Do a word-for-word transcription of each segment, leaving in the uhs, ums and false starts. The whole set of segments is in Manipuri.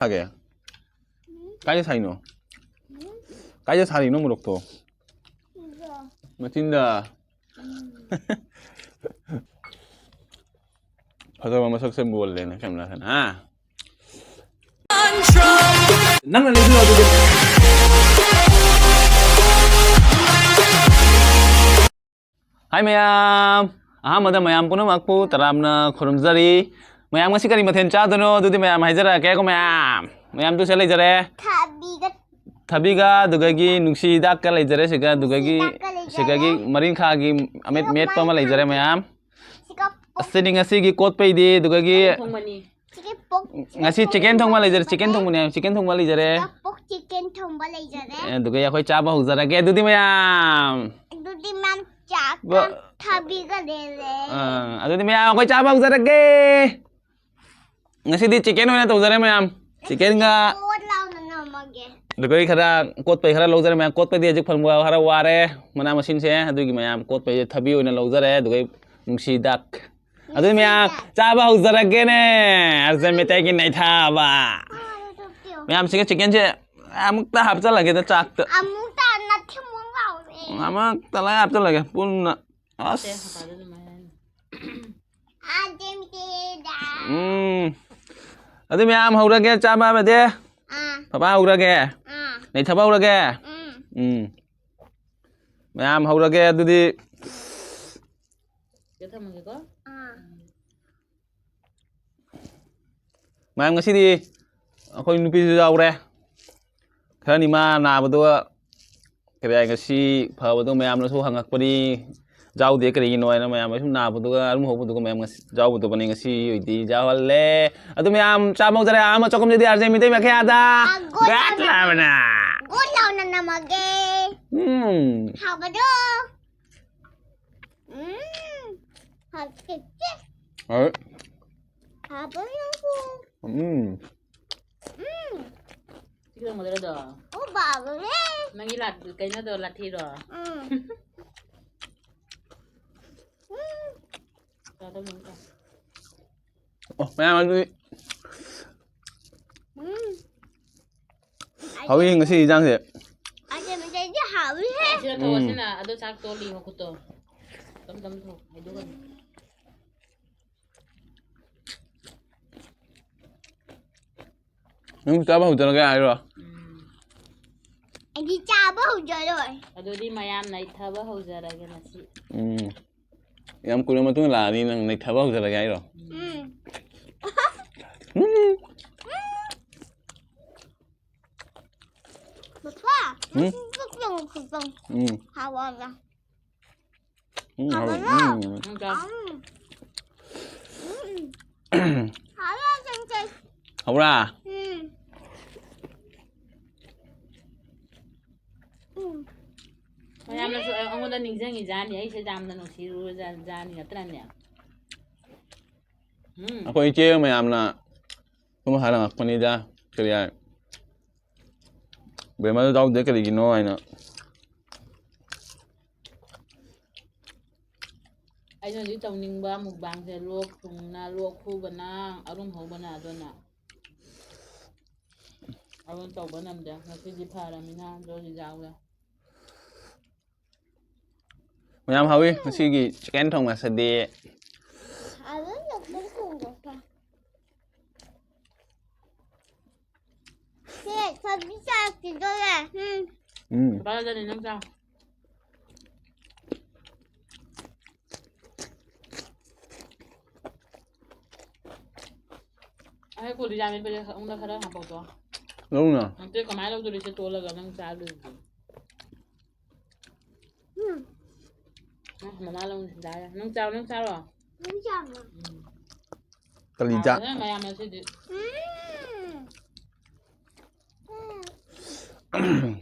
ꯁꯥꯒꯦ? ꯀꯥꯏꯗ ꯁꯥꯏꯅꯣ? ꯀꯥꯏꯗ ꯁꯥꯔꯤꯅꯣ ꯃꯣꯔꯣꯛꯇꯣ? ꯃꯆꯤꯟꯗ꯫ ꯐꯖꯕ ꯃꯁꯛꯁꯦ ꯃꯣꯜꯂꯦꯅ ꯀꯦꯃꯦꯔꯥꯁꯤꯅ, ꯍꯥ? ꯅꯪꯅ ꯂꯩꯕꯤꯔꯣ ꯑꯗꯨꯗꯤ꯫ ꯍꯥꯏ ꯃꯌꯥꯝ, ꯑꯍꯥꯟꯕꯗ ꯃꯌꯥꯝ ꯄꯨꯝꯅꯃꯛꯄꯨ ꯇꯔꯥꯝꯅ ꯈꯨꯔꯨꯝꯖꯔꯤ꯫ ꯃꯌꯥꯝ ꯉꯁꯤ ꯀꯔꯤ ꯃꯊꯦꯜ ꯆꯥꯗꯣꯏꯅꯣ? ꯑꯗꯨꯗꯤ ꯃꯌꯥꯝ ꯍꯥꯏꯖꯔꯛꯑꯒꯦꯀꯣ ꯃꯌꯥꯝ꯫ ꯃꯌꯥꯝ ꯇꯨꯁꯦ ꯂꯩꯖꯔꯦ꯫ ꯊꯕꯤꯒ ꯊꯕꯤꯒ ꯑꯗꯨꯗꯒꯤ ꯅꯨꯡꯁꯤ ꯍꯤꯗꯥꯛꯀ ꯂꯩꯖꯔꯦ ꯁꯤꯒ, ꯑꯗꯨꯗꯒꯤ ꯅꯨꯡꯁꯤ ꯍꯤꯗꯥꯛꯀ ꯂꯩꯖꯔꯦ꯫ ꯁꯤꯒꯒꯤ ꯃꯔꯤꯡꯈꯥꯒꯤ ꯑꯃꯦꯠ-, ꯁꯤꯒ ꯃꯦꯠꯄ ꯑꯃ ꯂꯩꯖꯔꯦ ꯃꯌꯥꯝ꯫ ꯁꯤꯒ ꯄꯣꯛ-, ꯑꯁꯤꯅꯤ ꯉꯁꯤꯒꯤ ꯀꯣꯠꯄꯩꯗꯤ, ꯑꯗꯨꯗꯒꯤ ꯊꯣꯡꯕꯅꯤ꯫ ꯁꯤꯒ ꯄꯣꯛ-, ꯁꯤꯒ ꯉꯁꯤ ꯄꯣꯛ chicken ꯊꯣꯡꯕ ꯂꯩꯖꯔꯦ, ꯊꯣꯡꯕ chicken ꯂꯩꯖꯔꯦ꯫ ꯊꯣꯡꯕꯅꯦ, chicken ꯊꯣꯡꯕ ꯂꯩꯖꯔꯦ꯫ ꯁꯤꯒ ꯄꯣꯛ chicken ꯊꯣꯡꯕ ꯂꯩꯖꯔꯦ꯫ ꯑꯦ, ꯑꯗꯨꯒ ꯑꯩꯈꯣꯏ ꯆꯥꯕ ꯍꯧꯖꯔꯒꯦ ꯑꯗꯨꯗꯤ ꯃꯌꯥꯝ꯫ ꯑꯗꯨꯗꯤ ꯃꯌꯥꯝ ꯆꯥꯛꯀ ꯕ-, ꯊꯕꯤꯒ ꯂꯩꯔꯦ꯫ ꯑꯥ, ꯑꯗꯨꯗꯤ ꯃꯌꯥꯝ ꯑꯩꯈꯣꯏ ꯆꯥꯕ ꯍꯧꯖꯔꯒꯦ꯫ ꯉꯁꯤꯗꯤ chicken ꯑꯣꯏꯅ ꯇꯧꯖꯔꯦ ꯃꯌꯥꯝ꯫ Chickenꯒ ꯀꯣꯠ ꯂꯥꯎꯅ ꯅꯝꯃꯒꯦ꯫ ꯑꯗꯨꯒ ꯑꯩ ꯈꯔ ꯀꯣꯠꯄꯩ ꯈꯔ ꯂꯧꯖꯔꯦ ꯃꯌꯥꯝ꯫ ꯀꯣꯠꯄꯩꯗꯤ ꯍꯧꯖꯤꯛ ꯐꯪꯕ ꯈꯔ ꯋꯥꯔꯦ꯫ ꯃꯅꯥ ꯃꯁꯤꯡꯁꯦ ꯑꯗꯨꯒꯤ ꯃꯌꯥꯝ ꯀꯣꯠꯄꯩꯁꯦ ꯊꯕꯤ ꯑꯣꯏꯅ ꯂꯧꯖꯔꯦ꯫ ꯑꯗꯨꯒ ꯑꯩ ꯅꯨꯡꯁꯤ ꯍꯤꯗꯥꯛ꯫ ꯑꯗꯨ ꯃꯌꯥꯝ ꯆꯥꯕ ꯍꯧꯖꯔꯒꯦꯅꯦ꯫ ꯑꯔꯖꯟ ꯃꯩꯇꯩꯒꯤ ꯅꯩꯊꯥꯕ꯫ ꯃꯌꯥꯝꯁꯤꯒ chickenꯁꯦ ꯑꯃꯨꯛꯇ ꯍꯥꯞꯆꯜꯂꯒꯦꯗ ꯆꯥꯛꯇ꯫ ꯑꯃꯨꯛꯇ ꯅꯠꯇꯦ, ꯑꯃꯨꯛ ꯂꯥꯎꯔꯦ꯫ ꯑꯃꯨꯛꯇ ꯂꯣꯏ ꯍꯥꯞꯆꯜꯂꯒꯦ ꯄꯨꯟꯅ꯫ ꯑꯁ꯫ ꯎꯝ꯫ ꯑꯗꯨ ꯃꯌꯥꯝ ꯍꯧꯔꯒꯦ ꯆꯥꯕ ꯑꯃꯗꯤ꯫ ꯑꯥ꯫ ꯄꯄꯥ ꯍꯧꯔꯒꯦ꯫ ꯑꯥ꯫ ꯅꯩꯊꯕ ꯍꯧꯔꯒꯦ꯫ ꯎꯝ꯫ ꯎꯝ꯫ ꯃꯌꯥꯝ ꯍꯧꯔꯒꯦ ꯑꯗꯨꯗꯤ꯫ ꯁꯤꯗ ꯊꯝꯃꯒꯦꯀꯣ꯫ ꯑꯥ꯫ ꯃꯌꯥꯝ ꯉꯁꯤꯗꯤ ꯑꯩꯈꯣꯏ ꯅꯨꯄꯤꯁꯨ ꯌꯥꯎꯔꯦ꯫ ꯈꯔꯅꯤ ꯃꯥ ꯅꯥꯕꯗꯣ ꯀꯔꯤ ꯍꯥꯏ, ꯉꯁꯤ ꯐꯕꯗꯣ ꯃꯌꯥꯝꯅꯁꯨ ꯍꯪꯉꯛꯄꯅꯤ꯫ ꯌꯥꯎꯗꯦ ꯀꯔꯤꯒꯤꯅꯣ ꯍꯥꯏꯅ ꯃꯌꯥꯝ ꯁꯨꯝ ꯅꯥꯕꯗꯨꯒ ꯑꯔꯨꯝ ꯍꯧꯕꯗꯨꯒ ꯃꯌꯥꯝ ꯉꯁꯤ ꯌꯥꯎꯕꯗꯨꯕꯅꯤ ꯉꯁꯤ ꯑꯣꯏꯗꯤ ꯌꯥꯎꯍꯜꯂꯦ꯫ ꯑꯗꯨ ꯃꯌꯥꯝ ꯆꯥꯕ ꯍꯧꯖꯔꯦ꯫ ꯑꯍꯥꯟꯕ ꯆꯥꯛꯈꯨꯝꯁꯤꯗꯤ ꯑꯥꯔꯖꯦꯟ ꯃꯤꯇꯩ ꯃꯈꯌꯥꯗ꯫ ꯒꯣꯠ ꯂꯥꯎꯅ ꯒꯣꯠ ꯂꯥꯎꯅ ꯅꯝꯃꯒꯦ꯫ ꯎꯝ꯫ ꯍꯥꯎꯕꯗꯣ꯫ ꯎꯝ꯫ ꯍꯥꯎꯇꯦ꯫ ꯍꯣꯏ꯫ ꯍꯥꯎꯕ ꯅꯪꯁꯨ꯫ ꯎꯝ꯫ ꯎꯝ꯫ ꯁꯤ ꯂꯪꯒꯗ꯭ꯔꯗꯣ? ꯑꯣ, ꯕꯥꯕꯔꯦ꯫ ꯅꯪꯒꯤ ꯂꯥ-, ꯀꯩꯅꯣꯗꯣ, ꯂꯥꯊꯤꯗꯣ? ꯎꯝ꯫ ꯎꯝ꯫ ꯆꯥꯗꯧ ꯅꯠꯇ꯭ꯔꯣ? ꯑꯣ, ꯃꯌꯥꯝ ꯑꯗꯨꯗꯤ꯫ ꯎꯝ꯫ ꯍꯥꯎꯋꯤ ꯉꯁꯤ ꯏꯟꯖꯥꯡꯁꯦ꯫ ꯑꯁꯦ ꯃꯩꯇꯩꯗꯤ ꯍꯥꯎꯋꯤꯍꯦ꯫ ꯑꯁꯤꯅ ꯊꯧꯑꯁꯤꯅ ꯑꯗꯣ ꯆꯥꯛ ꯇꯣꯜꯂꯤ ꯃꯈꯨꯠꯇꯣ꯫ ꯇꯞ ꯇꯞ ꯊꯧ ꯍꯥꯏꯗꯣꯛꯀꯅꯤ꯫ ꯅꯪ ꯆꯥꯕ ꯍꯧꯗꯅ ꯀꯩ ꯍꯥꯏꯔꯣ? ꯎꯝ꯫ ꯑꯩꯗꯤ ꯆꯥꯕ ꯍꯧꯖꯔꯣꯏ꯫ ꯑꯗꯨꯗꯤ ꯃꯌꯥꯝ ꯅꯩꯊꯕ ꯍꯧꯖꯔꯒꯦ ꯉꯁꯤ꯫ ꯎꯝ꯫ ꯌꯥꯝ ꯀꯨꯏꯔ ꯃꯇꯨꯡ ꯂꯥꯛꯑꯅꯤ ꯅꯪ ꯅꯩꯊꯕ ꯍꯧꯖꯔꯒꯦ ꯍꯥꯏꯔꯣ? ꯎꯝ꯫ ꯎꯝ꯫ ꯃꯄꯥ, ꯎꯝ? ꯃꯁꯤ ꯆꯥꯛ ꯌꯥꯝ ꯈꯛꯇꯪ ꯎꯝ꯫ ꯍꯥꯎꯕ꯭ꯔꯥ? ꯎꯝ, ꯍꯥꯎꯋꯤ꯫ ꯍꯥꯎꯕ꯭ꯔꯣ? ꯎꯝ꯫ ꯅꯪ ꯆꯥꯎ꯫ ꯎꯝ꯫ ꯎꯝ꯫ ꯍꯥꯎꯕ꯭ꯔꯥ, ꯆꯪꯆꯩ? ꯍꯧꯔꯥ? ꯎꯝ꯫ ꯎꯝ꯫ ꯃꯌꯥꯝꯅꯁꯨ ꯑꯩꯉꯣꯟꯗ ꯅꯤꯡꯁꯤꯡꯉꯤꯖꯥꯠꯅꯤ, ꯑꯩꯁꯦ ꯌꯥꯝꯅ ꯅꯨꯡꯁꯤꯔꯨꯔꯖꯥꯠꯅꯤ ꯅꯠꯇ꯭ꯔꯅꯦ? ꯎꯝ꯫ ꯑꯩꯈꯣꯏ ꯏꯆꯦ ꯃꯌꯥꯝꯅ ꯁꯨꯝ ꯍꯥꯏꯔꯝꯃꯛꯄꯅꯤꯗ, ꯀꯔꯤ ꯍꯥꯏ, ꯕꯦꯝꯃꯗꯣ ꯌꯥꯎꯗꯦ ꯀꯔꯤꯒꯤꯅꯣ ꯍꯥꯏꯅ꯫ ꯑꯩꯅ ꯍꯧꯖꯤꯛ ꯇꯧꯅꯤꯡꯕ ꯃꯨꯛꯕꯥꯡꯁꯦ ꯂꯣꯛ ꯊꯨꯡꯅ, ꯂꯣꯛ ꯈꯨꯕꯅ, ꯑꯔꯨꯝ ꯍꯧꯕꯅ ꯑꯗꯨꯅ꯫ ꯑꯗꯨꯅ ꯇꯧꯕ ꯉꯝꯗꯦ꯫ ꯉꯁꯤꯗꯤ ꯐꯔꯃꯤꯅ ꯑꯗꯨ ꯌꯥꯎꯔꯦ꯫ ꯃꯌꯥꯝ ꯍꯥꯎꯋꯤ ꯉꯁꯤꯒꯤ ꯆꯤꯀꯟ ꯊꯣꯡꯕ ꯁꯗꯤ꯫ ꯑꯗꯨꯝ ꯂꯧꯊꯣꯛ ꯊꯣꯡꯗꯣꯛꯄ꯫ ꯁꯦ, ꯁꯕꯤ ꯆꯥꯔꯛꯈꯤꯗꯣꯔꯦ꯫ ꯎꯝ꯫ ꯎꯝ꯫ ꯕꯥꯖꯅꯤ ꯅꯪ ꯆꯥ꯫ ꯑꯩ ꯀꯣꯜꯂꯤ ꯌꯥꯝꯃꯦ ꯄꯦꯔꯦ ꯑꯃꯨꯛꯇ ꯈꯔ ꯍꯥꯄꯛꯇꯣ꯫ ꯂꯧꯅ꯫ ꯅꯠꯇꯦ ꯀꯃꯥꯏꯅ ꯂꯧꯗꯣꯔꯤꯁꯦ ꯇꯣꯜꯂꯒ ꯅꯪ ꯆꯥꯗꯣꯔꯤꯁꯦ꯫ ꯎꯝ꯫ ꯅꯪ ꯃꯃꯥ ꯂꯧꯅꯤ ꯆꯥꯔꯦ꯫ ꯅꯪ ꯆꯥꯔꯣ ꯅꯪ ꯆꯥꯔꯣ꯫ ꯅꯪ ꯆꯥꯕ꯭ꯔꯣ? ꯎꯝ꯫ ꯀꯂꯤꯖꯥ꯫ ꯍꯥꯎꯋꯦ ꯃꯌꯥꯝ ꯉꯁꯤꯗꯤ꯫ ꯎꯝ꯫ ꯎꯝ꯫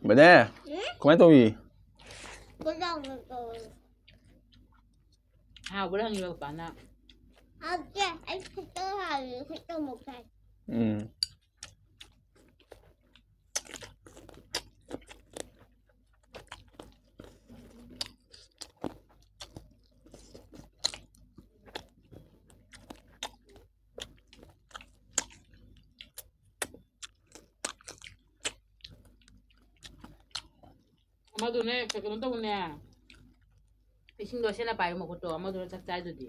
ꯕꯗꯦ꯫ ꯀꯃꯥꯏꯅ ꯇꯧꯔꯤ? ꯀꯣꯏꯂꯥꯎꯅ ꯇꯧꯔꯦ꯫ ꯍꯥꯎꯕ꯭ꯔꯥ ꯍꯪꯉꯤꯕ ꯄꯄꯥꯅ꯫ ꯍꯥꯎꯇꯦ꯫ ꯑꯩ ꯈꯤꯇꯪ ꯍꯥꯎꯋꯦ꯫ ꯈꯤꯇꯪ ꯑꯃꯨꯛ ꯆꯥꯏ꯫ ꯎꯝ꯫ ꯑꯗꯨꯅꯦ, ꯀꯩꯅꯣ ꯇꯧꯕꯅꯦ꯫ ꯏꯁꯤꯡꯗꯣ ꯁꯦꯟꯅ ꯄꯥꯏꯌꯨ, ꯃꯈꯨꯠꯇꯣ ꯑꯃꯗꯨꯅ ꯆꯥꯛ ꯆꯥꯏꯗꯨꯗꯤ꯫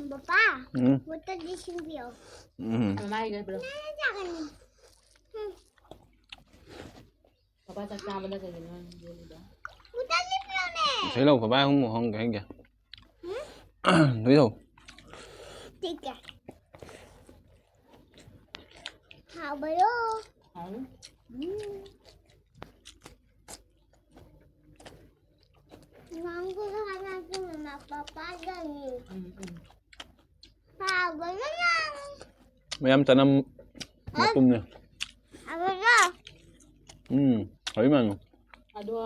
ꯄꯄꯥ, ꯎꯝ꯫ ꯕꯣꯇꯜꯗꯤ ꯁꯤꯟꯕꯤꯌꯣ꯫ ꯎꯝ꯫ ꯃꯃꯥꯏꯒ ꯄꯤꯔꯛꯑꯣ꯫ ꯅꯪꯅ ꯆꯥꯒꯅꯤ꯫ ꯎꯝ꯫ ꯄꯄꯥ ꯆꯥꯛ ꯆꯥꯕꯗ ꯀꯩꯒꯤꯅꯣ ꯌꯦꯜꯂꯤꯗꯣ? ꯕꯣꯇꯜꯗꯤ ꯄꯤꯔꯛꯑꯣꯅꯦ꯫ ꯏꯁꯩ ꯂꯧ, ꯄꯄꯥ ꯑꯍꯨꯝ ꯍꯣꯡꯒꯦ ꯍꯦꯡꯒꯦ꯫ ꯎꯝ? ꯂꯣꯏ ꯂꯧ꯫ ꯇꯤꯛꯀꯦ꯫ ꯍꯥꯎꯕꯔꯣ? ꯍꯥꯎ꯫ ꯎꯝ꯫ ꯉꯥꯡꯕꯗꯣ ꯍꯥꯟꯅ ꯑꯗꯨꯅ ꯄꯄꯥꯗꯅꯤ꯫ ꯎꯝ, ꯎꯝ꯫ ꯍꯥꯎꯕꯅ ꯉꯥꯡ-꯫ ꯃꯌꯥꯝ ꯆꯅꯝ ꯃꯄꯨꯝꯅꯦ꯫ ꯍꯥꯎꯕꯔꯣ? ꯎꯝ, ꯍꯥꯎꯏ ꯃꯥꯅꯨ꯫ ꯑꯗꯣ,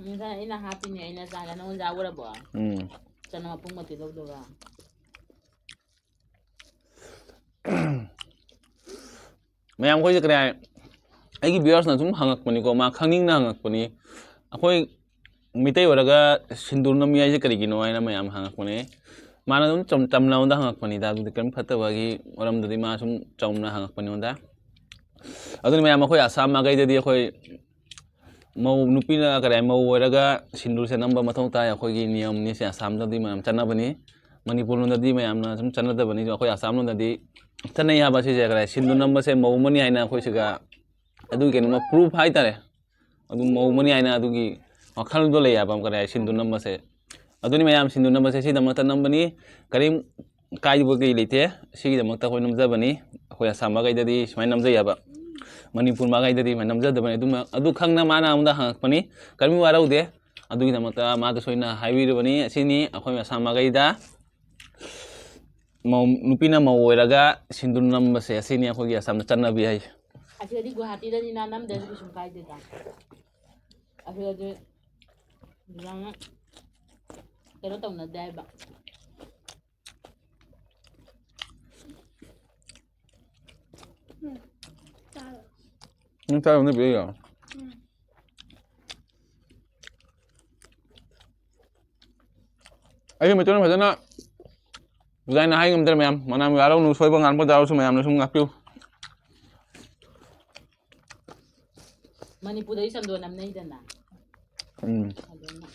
ꯉꯁꯥꯏ ꯑꯩꯅ ꯍꯥꯞꯄꯤꯅꯦ, ꯑꯩꯅ ꯆꯥꯒꯦ꯫ ꯅꯪꯉꯣꯟꯗ ꯌꯥꯎꯈ꯭ꯔꯕꯣ? ꯎꯝ꯫ ꯆꯅꯝ ꯃꯄꯨꯝ ꯃꯇꯦꯛ ꯂꯧꯗꯧꯕ꯫ ꯃꯌꯥꯝ ꯑꯩꯈꯣꯏꯁꯦ ꯀꯔꯤ ꯍꯥꯏ, ꯑꯩꯒꯤ viewersꯅ ꯁꯨꯝ ꯍꯪꯉꯛꯄꯅꯤꯀꯣ, ꯃꯥ ꯈꯪꯅꯤꯡꯅ ꯍꯪꯉꯛꯄꯅꯤ꯫ ꯑꯩꯈꯣꯏ ꯃꯤꯇꯩ ꯑꯣꯏꯔꯒ ꯁꯤꯟꯗꯨꯔ ꯅꯝꯃꯤ ꯍꯥꯏꯁꯦ ꯀꯔꯤꯒꯤꯅꯣ ꯍꯥꯏꯅ ꯃꯌꯥꯝ ꯍꯪꯉꯛꯄꯅꯦ꯫ ꯃꯥꯅ ꯑꯗꯨꯝ ꯆꯝ-, ꯆꯝꯅ ꯑꯩꯉꯣꯟꯗ ꯍꯪꯉꯛꯄꯅꯤꯗ, ꯑꯗꯨꯗꯤ ꯀꯔꯤꯝ ꯐꯠꯇꯕꯒꯤ ꯃꯔꯝꯗꯗꯤ ꯃꯥ ꯁꯨꯝ ꯆꯝꯅ ꯍꯪꯉꯛꯄꯅꯤ ꯑꯩꯉꯣꯟꯗ꯫ ꯑꯗꯨꯅ ꯃꯌꯥꯝ ꯑꯩꯈꯣꯏ ꯑꯁꯥꯝ ꯃꯥꯏꯀꯩꯗꯗꯤ ꯑꯩꯈꯣꯏ ꯃꯧ, ꯅꯨꯄꯤꯅ ꯀꯔꯤ ꯍꯥꯏ, ꯃꯧ ꯑꯣꯏꯔꯒ ꯁꯤꯟꯗꯨꯔꯁꯦ ꯅꯝꯕ ꯃꯊꯧ ꯇꯥꯏ꯫ ꯑꯩꯈꯣꯏꯒꯤ ꯅꯤꯌꯝꯅꯤ ꯁꯦ, ꯑꯁꯥꯝꯗꯗꯤ ꯃꯌꯥꯝ ꯆꯠꯅꯕꯅꯤ꯫ ꯃꯅꯤꯄꯨꯔ ꯂꯣꯝꯗꯗꯤ ꯃꯌꯥꯝꯅ ꯁꯨꯝ ꯆꯠꯅꯗꯕꯅꯤ, ꯑꯩꯈꯣꯏ ꯑꯁꯥꯝ ꯂꯣꯝꯗꯗꯤ ꯆꯠꯅꯩ ꯍꯥꯏꯕ ꯁꯤꯁꯦ꯫ ꯀꯔꯤ ꯍꯥꯏ, ꯁꯤꯟꯗꯨꯔ ꯅꯝꯕꯁꯦ ꯃꯧ ꯑꯃꯅꯤ ꯍꯥꯏꯅ ꯑꯩꯈꯣꯏ ꯁꯤꯒ ꯑꯗꯨꯒꯤ ꯀꯩꯅꯣꯃ proof ꯍꯥꯏꯇꯥꯔꯦ꯫ ꯑꯗꯨꯝ ꯃꯧ ꯑꯃꯅꯤ ꯍꯥꯏꯅ ꯑꯗꯨꯒꯤ ꯋꯥꯈꯜꯗꯣ ꯂꯩ ꯍꯥꯏꯕ, ꯀꯔꯤ ꯍꯥꯏ, ꯁꯤꯟꯗꯨꯔ ꯅꯝꯕꯁꯦ꯫ ꯑꯗꯨꯅꯤ ꯃꯌꯥꯝ ꯁꯤꯟꯗꯨꯔ ꯅꯝꯕꯁꯦ ꯁꯤꯗꯃꯛꯇ ꯅꯝꯕꯅꯤ꯫ ꯀꯔꯤꯝ ꯀꯥꯏꯕ ꯀꯩ ꯂꯩꯇꯦ꯫ ꯁꯤꯒꯤꯗꯃꯛꯇ ꯑꯩꯈꯣꯏ ꯅꯝꯖꯕꯅꯤ꯫ ꯑꯩꯈꯣꯏ ꯑꯁꯥꯝ ꯃꯥꯏꯀꯩꯗꯗꯤ ꯁꯨꯃꯥꯏꯅ ꯅꯝꯖꯩ ꯍꯥꯏꯕ꯫ ꯃꯅꯤꯄꯨꯔ ꯃꯥꯏꯀꯩꯗꯗꯤ ꯁꯨꯃꯥꯏꯅ ꯅꯝꯖꯗꯕꯅꯤ꯫ ꯑꯗꯨꯃ, ꯑꯗꯨ ꯈꯪꯅ ꯃꯥꯅ ꯑꯩꯉꯣꯟꯗ ꯍꯪꯉꯛꯄꯅꯤ꯫ ꯀꯔꯤꯝ ꯋꯥꯔꯧꯗꯦ꯫ ꯑꯗꯨꯒꯤꯗꯃꯛꯇ ꯃꯥꯗꯁꯨ ꯑꯩꯅ ꯍꯥꯏꯕꯤꯔꯕꯅꯤ꯫ ꯑꯁꯤꯅꯤ ꯑꯩꯈꯣꯏ ꯑꯁꯥꯝ ꯃꯥꯏꯀꯩꯗ ꯃꯧ-, ꯅꯨꯄꯤꯅ ꯃꯧ ꯑꯣꯏꯔꯒ ꯁꯤꯟꯗꯨꯔ ꯅꯝꯕꯁꯦ, ꯑꯁꯤꯅꯤ ꯑꯩꯈꯣꯏꯒꯤ ꯑꯁꯥꯝꯗ ꯆꯠꯅꯕꯤ ꯍꯥꯏꯁꯦ꯫ ꯑꯁꯤꯗꯗꯤ ꯒꯨꯋꯥꯍꯥꯇꯤꯗꯅꯤꯅ ꯅꯝꯗ꯭ꯔꯁꯨ ꯀꯩꯁꯨꯝ ꯀꯥꯏꯗꯦꯗ꯫ ꯑꯁꯤꯗꯗꯤ ꯑꯗꯨꯃꯥꯏꯅ ꯀꯩꯅꯣ ꯇꯧꯅꯗꯦ ꯍꯥꯏꯕ꯫ ꯎꯝ, ꯆꯥꯔꯣ꯫ ꯅꯪ ꯆꯥꯔꯣ, ꯅꯣꯏ ꯄꯤꯔꯛꯏꯔꯣ? ꯎꯝ꯫ ꯑꯩꯒꯤ ꯃꯩꯇꯩꯂꯣꯟ ꯐꯖꯅ ꯗꯤꯖꯥꯏꯟ ꯍꯥꯏ ꯉꯝꯗ꯭ꯔꯦ ꯃꯌꯥꯝ꯫ ꯃꯅꯥ ꯌꯥꯔꯧꯅꯨ, ꯁꯣꯏꯕ ꯉꯥꯝꯕ ꯌꯥꯎꯔꯁꯨ ꯃꯌꯥꯝꯅ ꯁꯨꯝ ꯉꯥꯛꯄꯤꯌꯨ꯫ ꯃꯅꯤꯄꯨꯔꯗꯗꯤ ꯆꯟꯗꯣꯟ ꯅꯝꯅꯩꯗꯅ꯫ ꯎꯝ꯫ ꯑꯗꯨꯅ꯫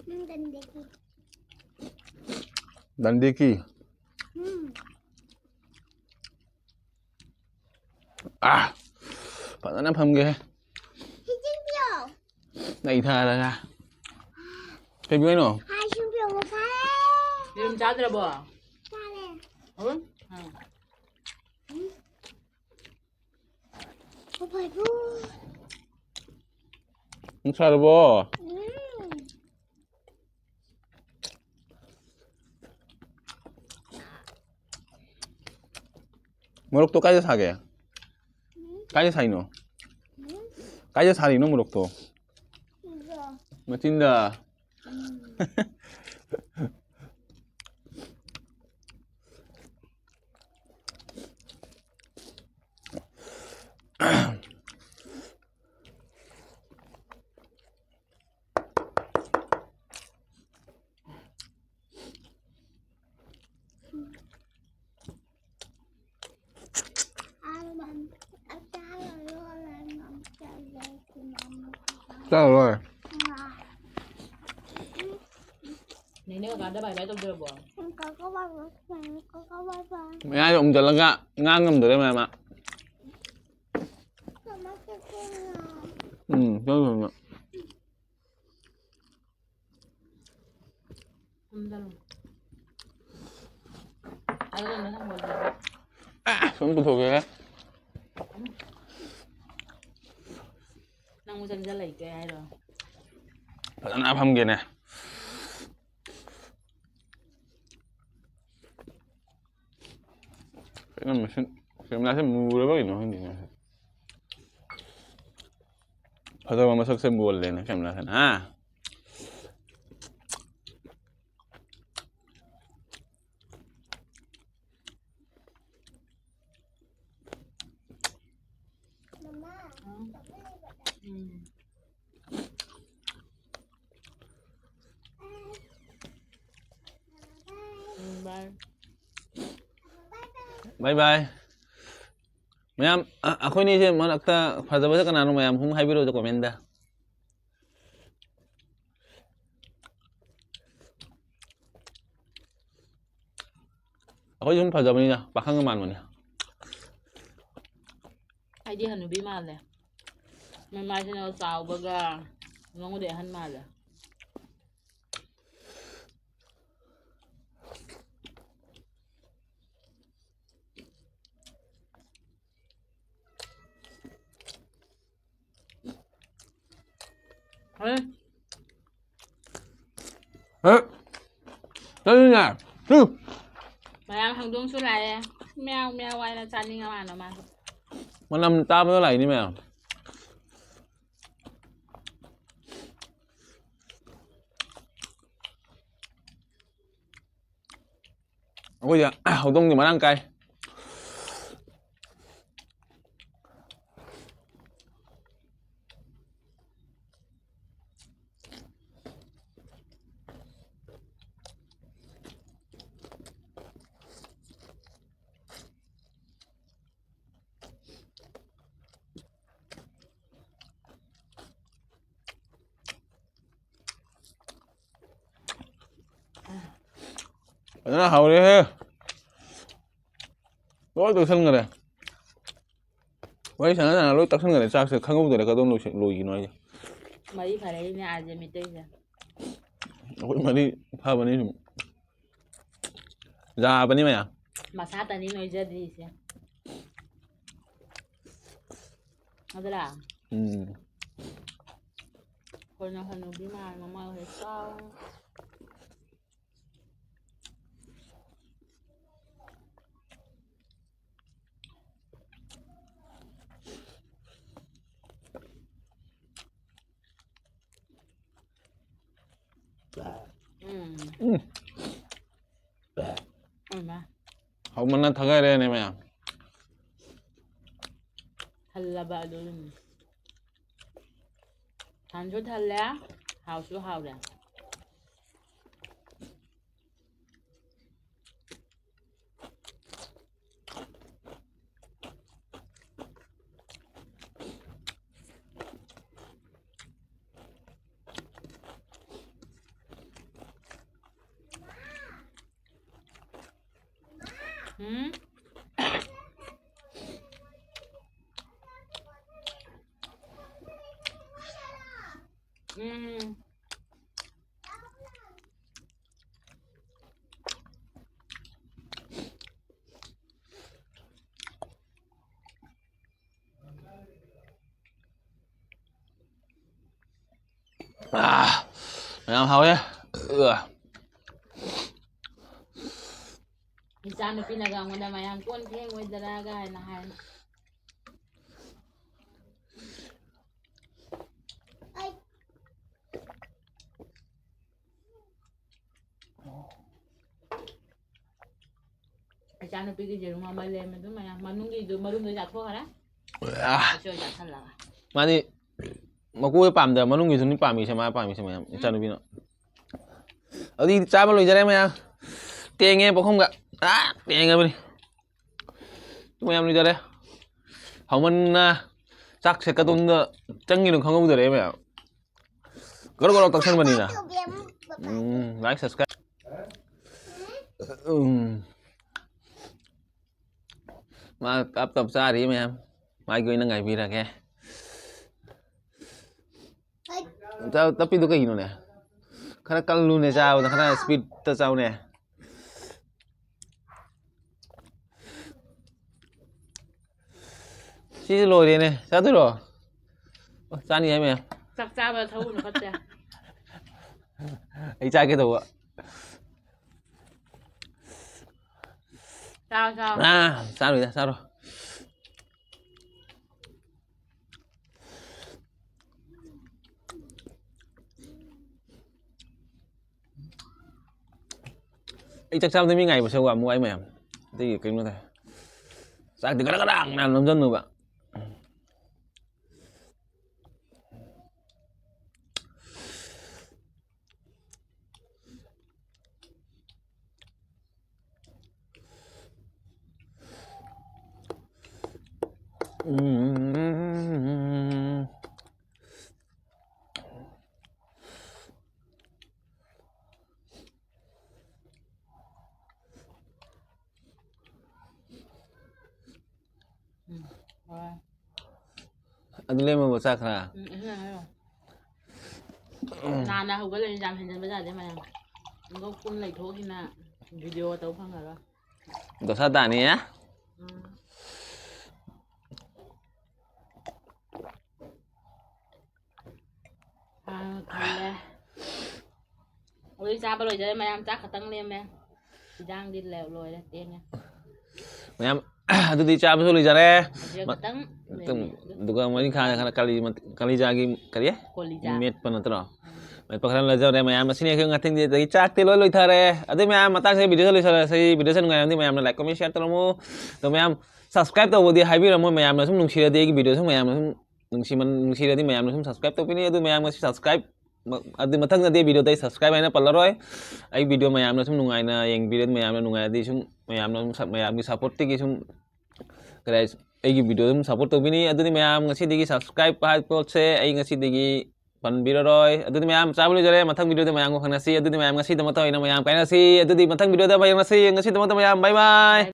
ꯅꯪ ꯗꯟꯗꯦꯀꯤ꯫ ꯗꯟꯗꯦꯀꯤ? ꯎꯝ꯫ ꯑꯥ! ꯐꯖꯅ ꯐꯝꯒꯦꯍꯦ꯫ ꯍꯤꯆꯤꯟꯕꯤꯌꯣ꯫ ꯅꯩꯊꯔꯒ꯫ ꯀꯩ ꯄꯤꯌꯨ ꯍꯥꯏꯅꯣ? ꯑꯥꯏꯁ ꯀ꯭ꯔꯤꯝ ꯄꯤꯌꯣ, ꯃꯁꯥꯏ꯫ ꯌꯦꯔꯨꯝ ꯆꯥꯗ꯭ꯔꯕꯣ? ꯆꯥꯔꯦ꯫ ꯍꯧꯔꯣ꯫ ꯑꯥ꯫ ꯎꯝ꯫ ꯄꯄꯥꯏꯕꯨ꯫ ꯅꯨꯡꯁꯥꯔꯕꯣ? ꯎꯝ꯫ ꯃꯣꯔꯣꯛꯇꯣ ꯀꯥꯏꯗ ꯁꯥꯒꯦ? ꯎꯝ꯫ ꯀꯥꯏꯗ ꯁꯥꯏꯅꯣ? ꯎꯝ꯫ ꯀꯥꯏꯗ ꯁꯥꯔꯤꯅꯣ ꯃꯣꯔꯣꯛꯇꯣ? ꯁꯤꯗ꯫ ꯃꯆꯤꯟꯗ꯫ ꯎꯝ꯫ ꯆꯥꯔꯔꯣꯏ꯫ ꯅꯦꯅꯦ ꯀꯀꯥꯗ ꯕꯥꯏ ꯕꯥꯏ ꯇꯧꯗ꯭ꯔꯕꯣ? ꯃꯌꯥꯏꯗ ꯎꯝꯖꯜꯂꯒ ꯉꯥꯡ ꯉꯝꯗꯔꯦ ꯃꯌꯥꯝ꯫ ꯎꯝ, ꯆꯪꯈ꯭ꯔꯕꯅꯦ꯫ ꯊꯝꯖꯜꯂꯣ꯫ ꯑꯗꯨꯅ ꯅꯪ ꯊꯝꯃꯣ꯫ ꯑꯦ, ꯁꯨꯝ ꯄꯨꯊꯣꯛꯀꯦꯍꯦ꯫ ꯅꯪꯕꯨ ꯆꯪꯁꯤꯜꯂꯛꯏꯒꯦ ꯍꯥꯏꯔꯣ? ꯐꯖꯅ ꯐꯝꯒꯦꯅꯦ꯫ ꯀꯩꯅꯣ ꯃꯁꯤ, ꯀꯦꯃꯦꯔꯥꯁꯦ ꯃꯨꯔꯕ ꯀꯩꯅꯣ ꯈꯪꯗꯦꯅꯦ꯫ ꯐꯖꯕ ꯃꯁꯛꯁꯦ ꯃꯨꯍꯜꯂꯦꯅꯦ ꯀꯦꯃꯦꯔꯥꯁꯤꯅ, ꯍꯥ? ꯎꯝ꯫ ꯎꯝ, bye꯫ Bye bye꯫ ꯃꯌꯥꯝ, ꯑ-, ꯑꯩꯈꯣꯏꯅꯤꯁꯦ ꯃꯔꯛꯇ ꯐꯖꯕꯁꯦ ꯀꯅꯥꯅꯣ? ꯃꯌꯥꯝ ꯁꯨꯝ ꯍꯥꯏꯕꯤꯔꯛꯑꯣ comment꯫ ꯑꯩꯈꯣꯏ ꯁꯨꯝ ꯐꯖꯕꯅꯤꯅ ꯄꯥꯈꯪꯒ ꯃꯥꯟꯕꯅꯤ꯫ ꯑꯩꯗꯤ ꯍꯅꯨꯕꯤ ꯃꯥꯜꯂꯦ꯫ ꯃꯃꯥꯏꯁꯤꯅ ꯆꯥꯎꯕꯒ ꯅꯉꯣꯟꯗꯩ ꯑꯍꯟ ꯃꯥꯜꯂꯦ꯫ ꯍꯦ꯫ ꯍꯦ꯫ ꯆꯠꯂꯨꯅꯦ꯫ ꯍꯨ꯫ ꯃꯌꯥꯝ ꯍꯧꯗꯣꯡꯁꯨ ꯂꯥꯛꯑꯦ꯫ ꯃꯌꯥꯎ ꯃꯌꯥꯎ ꯍꯥꯏꯅ ꯆꯥꯅꯤꯡꯉ ꯃꯥꯅ ꯃꯥꯁꯨ꯫ ꯃꯅꯝ ꯇꯥꯕꯗ ꯂꯥꯛꯏꯅꯤ ꯃꯌꯥꯝ꯫ ꯑꯩꯈꯣꯏꯗꯤ ꯍꯧꯗꯣꯡꯗꯤ ꯃꯔꯥꯡ ꯀꯥꯏ꯫ ꯐꯖꯅ ꯍꯧꯔꯦꯍꯦ꯫ ꯂꯣꯏ ꯇꯣꯏꯁꯟꯈ꯭ꯔꯦ꯫ ꯋꯥꯔꯤ ꯁꯥꯟꯅ ꯁꯥꯟꯅ ꯂꯣꯏ ꯇꯛꯁꯟꯈ꯭ꯔꯦ ꯆꯥꯛꯁꯦ, ꯈꯪꯍꯧꯗ꯭ꯔꯦ ꯀꯗꯣꯝ ꯂꯣꯏꯁꯤ-, ꯂꯣꯏꯈꯤꯅꯣ ꯍꯥꯏꯁꯦ꯫ ꯃꯔꯤ ꯐꯔꯛꯏꯅꯦ ꯑꯥꯔꯖꯦ ꯃꯤꯇꯩꯁꯦ꯫ ꯑꯩꯈꯣꯏ ꯃꯔꯤ ꯐꯕꯅꯤ ꯁꯨꯝ꯫ ꯌꯥꯕꯅꯤ ꯃꯌꯥꯝ꯫ ꯃꯁꯥꯇꯅꯤ ꯅꯣꯏꯖꯗ꯭ꯔꯤꯁꯦ꯫ ꯑꯗꯨꯔꯥ? ꯎꯝ꯫ ꯑꯩꯈꯣꯏꯅ ꯍꯅꯨꯕꯤ ꯃꯥꯜꯂꯦ, ꯃꯃꯥ ꯍꯣꯏ ꯆꯥꯎ꯫ ꯎꯝ꯫ ꯎꯝ꯫ ꯏꯃꯥ꯫ ꯍꯥꯎꯃꯟꯅ ꯊꯥꯒꯠꯂꯦꯅꯦ ꯃꯌꯥꯝ꯫ ꯊꯜꯂꯕ ꯑꯗꯨ ꯑꯗꯨꯝ꯫ ꯊꯟꯁꯨ ꯊꯜꯂꯦ, ꯍꯥꯎꯁꯨ ꯍꯥꯎꯔꯦ꯫ ꯎꯝ? ꯎꯝ꯫ ꯑꯥ, ꯌꯥꯝ ꯍꯥꯎꯋꯦ꯫ ꯑ꯫ ꯏꯆꯥ ꯅꯨꯄꯤꯅꯒ ꯑꯩꯉꯣꯟꯗ, "ꯃꯌꯥꯝ ꯀꯣꯟ ꯐꯦꯡꯉꯣꯏꯗ꯭ꯔꯥ?" ꯀꯥꯏꯅ ꯍꯥꯏ꯫ ꯏꯆꯥꯅꯨꯄꯤꯒꯤ ꯌꯦꯔꯨꯝ ꯑꯃ ꯂꯩꯔꯝꯃꯦ, ꯑꯗꯨ ꯃꯌꯥꯝ ꯃꯅꯨꯡꯒꯤꯗꯨ, ꯃꯔꯨꯝꯗꯨ ꯆꯥꯊꯣꯛꯈ꯭ꯔꯦ꯫ ꯑꯥ꯫ ꯑꯆꯣꯏ ꯆꯥꯁꯜꯂꯒ꯫ ꯃꯥꯗꯤ ꯃꯀꯨꯗ ꯄꯥꯝꯗ ꯃꯅꯨꯡꯒꯤꯁꯨꯅꯤ ꯄꯥꯝꯃꯤꯁꯦ, ꯃꯥ ꯄꯥꯝꯃꯤꯁꯦ ꯃꯌꯥꯝ, ꯎꯝ꯫ ꯏꯆꯥꯅꯨꯄꯤꯅ꯫ ꯑꯗꯨꯗꯤ ꯆꯥꯕ ꯂꯣꯏꯖꯔꯦ ꯃꯌꯥꯝ꯫ ꯇꯦꯡꯉꯦ ꯄꯨꯈꯝꯒ꯫ ꯑꯥ, ꯇꯦꯡꯉꯕꯅꯤ꯫ ꯃꯌꯥꯝ ꯂꯣꯏꯖꯔꯦ꯫ ꯍꯥꯎꯃꯟꯅ ꯆꯥꯛꯁꯦ ꯀꯗꯣꯝꯗ ꯆꯪꯉꯤꯅꯣ ꯈꯪꯍꯧꯗꯔꯦ ꯃꯌꯥꯝ꯫ ꯒꯣꯔꯣ ꯒꯣꯔꯣ ꯇꯧꯁꯟꯕꯅꯤꯅ꯫ ꯎꯝ, like, subscribe꯫ ꯎꯝ꯫ ꯃꯥ ꯇꯞ ꯇꯞ ꯆꯥꯔꯤ ꯃꯌꯥꯝ꯫ ꯃꯥꯒꯤ ꯑꯣꯏꯅ ꯉꯥꯏꯕꯤꯔꯒꯦ꯫ ꯇꯞ-, ꯇꯞꯄꯤꯗꯣ ꯀꯩꯒꯤꯅꯣꯅꯦ? ꯈꯔ ꯀꯜꯂꯨꯅꯦ ꯆꯥꯕꯗ, ꯈꯔ speedꯇ ꯆꯥꯎꯅꯦ꯫ ꯁꯤꯁꯨ ꯂꯣꯏꯔꯦꯅꯦ꯫ ꯆꯥꯗꯣꯏꯔꯣ? ꯑꯣ, ꯆꯥꯅꯤ ꯍꯥꯏ ꯃꯌꯥꯝ꯫ ꯆꯥꯛ ꯆꯥꯕ ꯊꯧꯕꯅ ꯐꯠꯇꯦ꯫ ꯑꯩ ꯆꯥꯒꯦ ꯇꯧꯕ꯫ ꯆꯥꯔꯣ, ꯆꯥꯔꯣ꯫ ꯑꯥ, ꯆꯥꯔꯣꯏꯗ, ꯆꯥꯔꯣ꯫ ꯑꯩ ꯆꯥꯛ ꯆꯥꯕꯗ ꯃꯤ ꯉꯥꯏꯕꯁꯦ ꯋꯥ ꯑꯃꯨꯛ ꯋꯥꯏ ꯃꯌꯥꯝ꯫ ꯑꯗꯨꯒꯤ ꯀꯩꯅꯣ ꯇꯧꯋꯦ꯫ ꯆꯥꯛꯇꯤ ꯒꯗꯥ ꯒꯗꯥ ꯃꯌꯥꯝ ꯅꯝꯖꯟꯅꯕ꯫ ꯎꯝ꯫ ꯎꯝ, ꯍꯣꯏ꯫ ꯑꯗꯨ ꯂꯦꯝꯃꯕꯣ ꯆꯥꯛ ꯈꯔ? ꯎꯝ, ꯑꯗꯨꯅ ꯍꯥꯏꯔꯣ꯫ ꯅꯥꯅ ꯍꯧꯒꯠꯂꯛꯏ, ꯌꯥꯝ ꯍꯦꯟꯖꯟꯕ ꯌꯥꯗꯦ ꯃꯌꯥꯝ꯫ ꯑꯗꯣ ꯄꯨꯟ ꯂꯩꯊꯣꯛꯈꯤꯅ ꯚꯤꯗꯤꯑꯣ ꯇꯧ ꯐꯪꯉꯔꯣꯏ꯫ ꯗꯣꯁꯥ ꯇꯥꯅꯤꯌꯦ꯫ ꯎꯝ꯫ ꯍꯥꯟꯅ ꯈꯜꯂꯦ꯫ ꯍꯧꯖꯤꯛ ꯆꯥꯕ ꯂꯣꯏꯖꯔꯦ ꯃꯌꯥꯝ, ꯆꯥꯛ ꯈꯛꯇꯪ ꯂꯦꯝꯃꯦ꯫ ꯏꯟꯖꯥꯡꯗꯤ ꯂꯦ-, ꯂꯣꯏꯔꯦ, ꯇꯦꯡꯉꯦ꯫ ꯃꯌꯥꯝ, ꯑꯗꯨꯗꯤ ꯆꯥꯕꯁꯨ ꯂꯣꯏꯖꯔꯦ꯫ ꯍꯧꯖꯤꯛ ꯃ-, ꯈꯛꯇꯪ ꯑꯗꯨꯝ, ꯂꯩꯔꯤ꯫ ꯑꯗꯨꯒ ꯃꯅꯤꯡ ꯈꯥ-, ꯈꯔ ꯀꯥꯂꯤ ꯃꯠ-, ꯀꯥꯂꯤꯖꯥꯒꯤ ꯀꯔꯤ? ꯀꯣꯂꯤꯖꯥ꯫ ꯃꯦꯠꯄ ꯅꯠꯇ꯭ꯔꯣ? ꯎꯝ꯫ ꯃꯦꯠꯄ ꯈꯔ ꯂꯩꯖꯔꯦ ꯃꯌꯥꯝ꯫ ꯑꯁꯤꯅꯤ ꯑꯩꯈꯣꯏ ꯉꯥꯊꯦꯡꯗꯤ, ꯑꯗꯒꯤ ꯆꯥꯛꯇꯤ ꯂꯣꯏ ꯂꯣꯏꯊꯔꯦ꯫ ꯑꯗꯨ ꯃꯌꯥꯝ, ꯃꯇꯥꯡꯁꯤꯗ ꯚꯤꯗꯤꯑꯣꯁꯦ ꯂꯣꯏꯁꯤꯜꯂꯁꯤ꯫ ꯚꯤꯗꯤꯑꯣꯁꯦ ꯅꯨꯡꯉꯥꯏꯔꯝꯗꯤ ꯃꯌꯥꯝꯅ like, comment, share ꯇꯧꯔꯝꯃꯨ꯫ ꯑꯗꯣ ꯃꯌꯥꯝ, subscribe ꯇꯧꯕꯗꯤ ꯍꯥꯏꯕꯤꯔꯝꯃꯣ꯫ ꯃꯌꯥꯝꯅ ꯁꯨꯝ ꯅꯨꯡꯁꯤꯔꯗꯤ ꯑꯩꯒꯤ ꯚꯤꯗꯤꯑꯣꯁꯨ ꯃꯌꯥꯝꯅ ꯁꯨꯝ ꯅꯨꯡꯁꯤꯃꯟ-, ꯅꯨꯡꯁꯤꯔꯗꯤ ꯃꯌꯥꯝꯅ ꯁꯨꯝ subscribe ꯇꯧꯕꯤꯅꯤ꯫ ꯑꯗꯨ ꯃꯌꯥꯝ ꯉꯁꯤ subscribe ꯃ-, ꯑꯗꯨ ꯃꯊꯪꯗꯗꯤ ꯚꯤꯗꯤꯑꯣꯗ ꯑꯩ subscribe ꯍꯥꯏꯅ ꯄꯜꯂꯔꯣꯏ꯫ ꯑꯩ ꯚꯤꯗꯤꯑꯣ ꯃꯌꯥꯝꯅ ꯁꯨꯝ ꯅꯨꯡꯉꯥꯏꯅ ꯌꯦꯡꯕꯤꯔꯗꯤ, ꯃꯌꯥꯝꯅ ꯅꯨꯡꯉꯥꯏꯔꯗꯤ ꯁꯨꯝ ꯃꯌꯥꯝꯅ ꯁꯨꯝ ꯁꯞ-, ꯃꯌꯥꯝꯒꯤ supportꯇꯒꯤ ꯁꯨꯝ ꯀꯔꯤ ꯍꯥꯏ-, ꯑꯩꯒꯤ ꯚꯤꯗꯤꯑꯣ ꯑꯗꯨꯝ support ꯇꯧꯕꯤꯅꯤ꯫ ꯑꯗꯨꯗꯤ ꯃꯌꯥꯝ ꯉꯁꯤꯗꯒꯤ subscribe ꯍꯥꯏꯕ ꯄꯣꯠꯁꯦ ꯑꯩ ꯉꯁꯤꯗꯒꯤ ꯄꯟꯕꯤꯔꯔꯣꯏ꯫ ꯑꯗꯨꯗꯤ ꯃꯌꯥꯝ ꯆꯥꯕ ꯂꯣꯏꯖꯔꯦ꯫ ꯃꯊꯪ ꯚꯤꯗꯤꯑꯣꯗ ꯃꯌꯥꯝꯒ ꯈꯪꯅꯁꯤ꯫ ꯑꯗꯨꯗꯤ ꯃꯌꯥꯝ ꯉꯁꯤꯗꯃꯛꯇ ꯑꯣꯏꯅ ꯃꯌꯥꯝ ꯀꯥꯏꯅꯁꯤ꯫ ꯑꯗꯨꯗꯤ ꯃꯊꯪ ꯚꯤꯗꯤꯑꯣꯗ ꯃꯌꯥꯝ ꯉꯁꯤ, ꯉꯁꯤꯗꯃꯛꯇ ꯃꯌꯥꯝ bye bye꯫